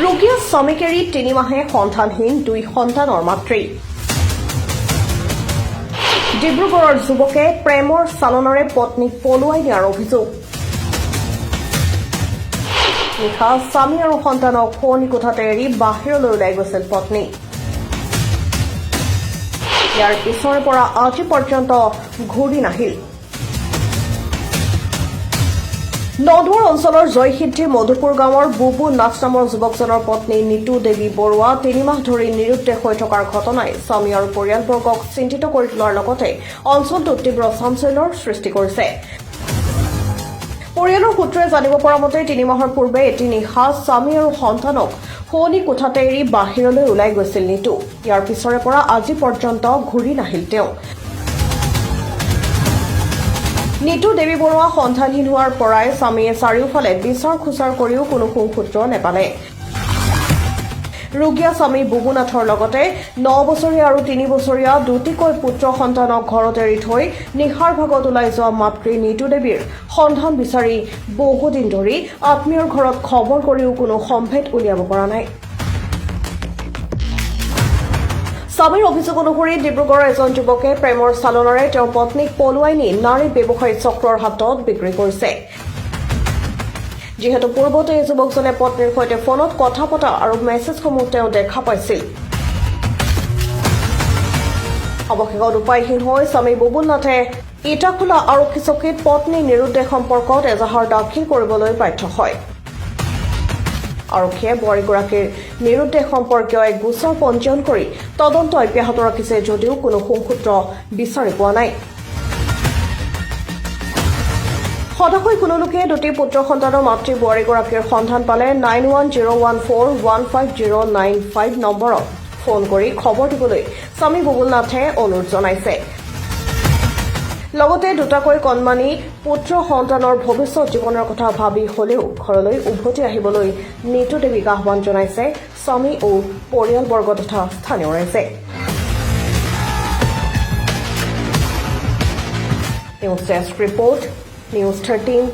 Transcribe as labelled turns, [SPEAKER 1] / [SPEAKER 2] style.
[SPEAKER 1] ৰোগীয়া স্বামীক এৰি 3 মাহে সন্ধানহীন দুই সন্তানৰ মাতৃ। ডিব্ৰুগড়ৰ যুৱকে প্ৰেমৰ চালনাৰে পত্নীক পলুৱাই নিয়াৰ অভিযোগ। নিশা স্বামী আৰু সন্তানক শোৱনি কোঠাতে এৰি বাহিৰলৈ ওলাই গৈছিল পত্নী। ইয়াৰ পিছৰে পৰা আজি পৰ্যন্ত ঘূৰি নাহিল। নদুৱাৰ অঞ্চলৰ জয়সিদ্ধি মধুপুৰ গাঁৱৰ বুবু নাথ নামৰ যুৱকজনৰ পত্নী নিতু দেৱী বৰুৱা 3 মাহ ধৰি নিৰুদ্দেশ হৈ থকাৰ ঘটনাই স্বামী আৰু পৰিয়ালবৰ্গক চিন্তিত কৰি তোলাৰ লগতে অঞ্চলটোত তীব্ৰ চাঞ্চল্যৰ সৃষ্টি কৰিছে। পৰিয়ালৰ সূত্ৰই জানিব পৰা মতে, 3 মাহৰ পূৰ্বে এটি নিশা স্বামী আৰু সন্তানক শোৱনি কোঠাতে এৰি বাহিৰলৈ ওলাই গৈছিল নিতু। ইয়াৰ পিছৰে পৰা আজি পৰ্যন্ত ঘূৰি নাহিল তেওঁ। নিতু দেৱী বৰুৱা সন্ধানহীন হোৱাৰ পৰাই স্বামীয়ে চাৰিওফালে বিচাৰ খোচাৰ কৰিও কোনো সুসূত্ৰ নেপালে। ৰোগীয়া স্বামী বুবুনাথৰ লগতে 9 বছৰীয়া আৰু 3 বছৰীয়া দুটিকৈ পুত্ৰ সন্তানক ঘৰত এৰি থৈ নিশাৰ ভাগত ওলাই যোৱা মাতৃ নিতু দেৱীৰ সন্ধান বিচাৰি বহুদিন ধৰি আত্মীয়ৰ ঘৰত খবৰ কৰিও কোনো সম্ভেদ উলিয়াব পৰা নাই। স্বামীৰ অভিযোগ অনুসৰি, ডিব্ৰুগড়ৰ এজন যুৱকে প্ৰেমৰ চালনাৰে তেওঁৰ পত্নীক পলুৱাই নি নাৰী ব্যৱসায়ী চক্ৰৰ হাতত বিক্ৰী কৰিছে। যিহেতু পূৰ্বতে এই যুৱকজনে পত্নীৰ সৈতে ফোনত কথা পতা আৰু মেছেজসমূহ তেওঁ দেখা পাইছিল। অৱশেষত উপায়হীন হৈ স্বামী বুবুল নাথে ইটাখোলা আৰক্ষী চকীত পত্নী নিৰুদ্দেশ সম্পৰ্কত এজাহাৰ দাখিল কৰিবলৈ বাধ্য হয়। আৰক্ষীয়ে বোৱাৰীগৰাকীৰ নিৰুদ্দেশ সম্পৰ্কীয় এক গোচৰ পঞ্জীয়ন কৰি তদন্ত অব্যাহত ৰাখিছে যদিও কোনো সুসূত্ৰ বিচাৰি পোৱা নাই। সদাশয় কোনো লোকে দুটি পুত্ৰ সন্তানৰ মাতৃ বোৱাৰীগৰাকীৰ সন্ধান পালে 9101415095 নম্বৰত ফোন কৰি খবৰ দিবলৈ স্বামী বুবুল নাথে অনুৰোধ জনাইছে। লগতে দুটাকৈ কণমানি পুত্ৰ সন্তানৰ ভৱিষ্যত জীৱনৰ কথা ভাবি হলেও ঘৰলৈ উভতি আহিবলৈ নিতু দেৱীক আহ্বান জনাইছে স্বামী ও পৰিয়ালবৰ্গ তথা স্থানীয় ৰাইজে। News desk report, News 13।